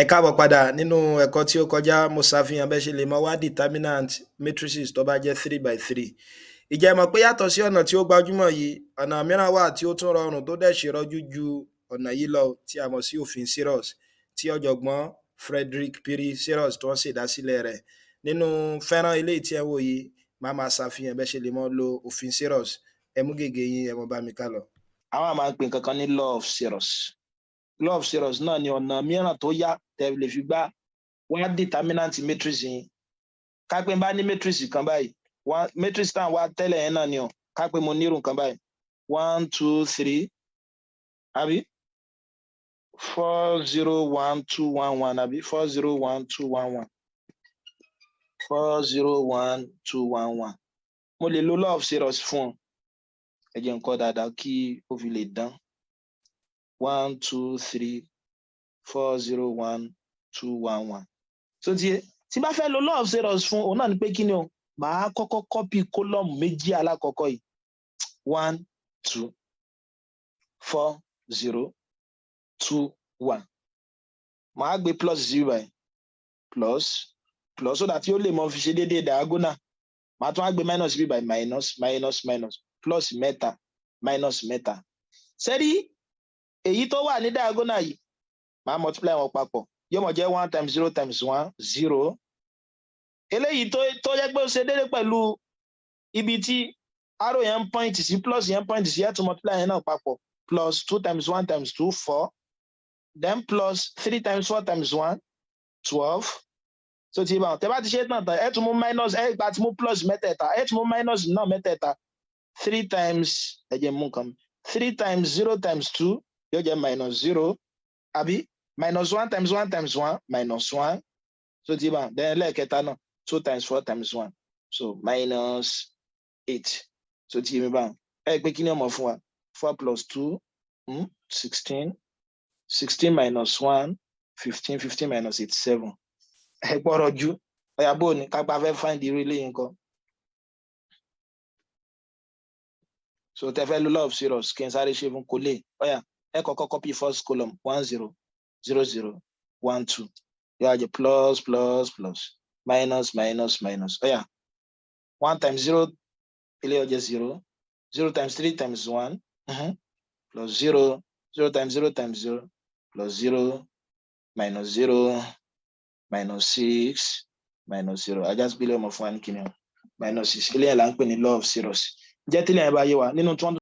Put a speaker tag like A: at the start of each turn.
A: Ẹ káàbọ̀ padà. Nínú ẹ̀kọ́ tí ó kọjá, mo ṣàfihàn bẹ́ ṣe lè máa wá determinant matrices tó bá jẹ́ 3 by 3. Ìjẹ́ ẹ mọ̀ pé yàtọ̀ sí ọ̀nà tí ó gbajúmọ̀ yìí, ọ̀nà mìíràn wà tí ó tún rọrùn, tó dẹ̀ ṣèrọjú ju ọ̀nà yìí lọ, tí a mọ̀ sí òfin Sarrus, tí ọ̀jọ̀gbọ́n Frederick Pirrie Sarrus tó ń ṣèdásílẹ̀ rẹ̀? Nínú fẹ́ràn eléyìí tí ẹ ń wò yìí, màá máa ṣàfihàn bẹ́ ṣe lè máa lo òfin Sarrus. Ẹ mú gègé yín, ẹ máa bá mi ká lọ.
B: Àwọn máa ń pè nǹkan kan ní law of Sarrus. Law of Sarrus náà ni ọ̀nà mìíràn tó yá tẹ́ lè fi gbá wá determinant matrix yín. Ká pé n bá ní matrix kan báyìí, one matrix tá à ń wá tẹ́lẹ̀ yẹn náà ni o. Ká pé mo nírú nǹkan báyìí: one, two, three, àbí four, zero, one, two, one, one, àbí four, zero, one, two, one, one, four, zero, one, two, one, one. Mo lè lo law of Sarrus fún ọ. Ẹ jẹ́ n kọ dáadáa kí ó fi lè dán. One, two, three, four, zero, one, two, one, one. So tiẹ̀ tí bá fẹ́ lo law of Sarrus fún òun náà ni pé kí ni o? Màá kọ́kọ́ copy column méjì alákọ̀ọ́kọ́ yìí: one, two, four, zero, two, one. Màá gbé plus zero báyìí, plus, plus, so that yóò lè mọ fi ṣe déédéé diagonal. Màá tún wá gbé minus bí báyìí, minus, minus, minus, plus mẹ́ta, minus mẹ́ta. Sẹ́rí èyí tó wà ní diagonal yìí, màá multiply wọn papọ̀, yóò mọ̀ jẹ́ one times zero times one, zero. Eléyìí tó jẹ́ pé ó ṣe déédéé pẹ̀lú ibi tí arrow yẹn ń point sí, plus yẹn ń point sí, ẹ̀ tún multiply yẹn náà papọ̀: plus two times one times two, four, then plus three times four times one, 12. So ti bá wọn, tẹ bá ti ṣe tán tán, ẹ tún mú minus, ẹ gba ti mú plus mẹ́tẹ̀ẹ̀ta, ẹ tún mú minus náà mẹ́tẹ̀ẹ̀ta. Three times, ẹ jẹ́ mú nǹkan, three times zero times two yóò jẹ́ minus zero, àbí minus one times one times one, minus one. So ti bá, then lẹ́ẹ̀kẹta náà, two times four times one, so minus eight. So ti mi bá ẹ pé kí ni ọmọ fún wa? Four plus two, 16. 16 minus one, 15. 15 minus eight, seven. Ẹ gbọ́rọ̀ ju ọ̀yà bó ni kápá fẹ́ find irú eléyìí nǹkan. So tẹ fẹ́ lo law of Sarrus, kí n sáré ṣe fún kò lè. Ọ̀yà, ẹ kọ́kọ́ copy first column: one, zero, zero, zero, one, two. Yóò jẹ́ plus, plus, plus, minus, minus, minus. Ọ̀yà, one times zero, eléyìí ó jẹ́ zero. Zero times three times one, plus zero. Zero times zero times zero, plus zero, minus zero, minus six, minus zero. Ajá sí pílẹ̀ ọmọ fún wa ní kíni o? Minus six. Eléyìí là ń pè ní law of Sarrus. Jẹ́ tílẹ̀ yẹn bá yé wa nínú tí wọ́n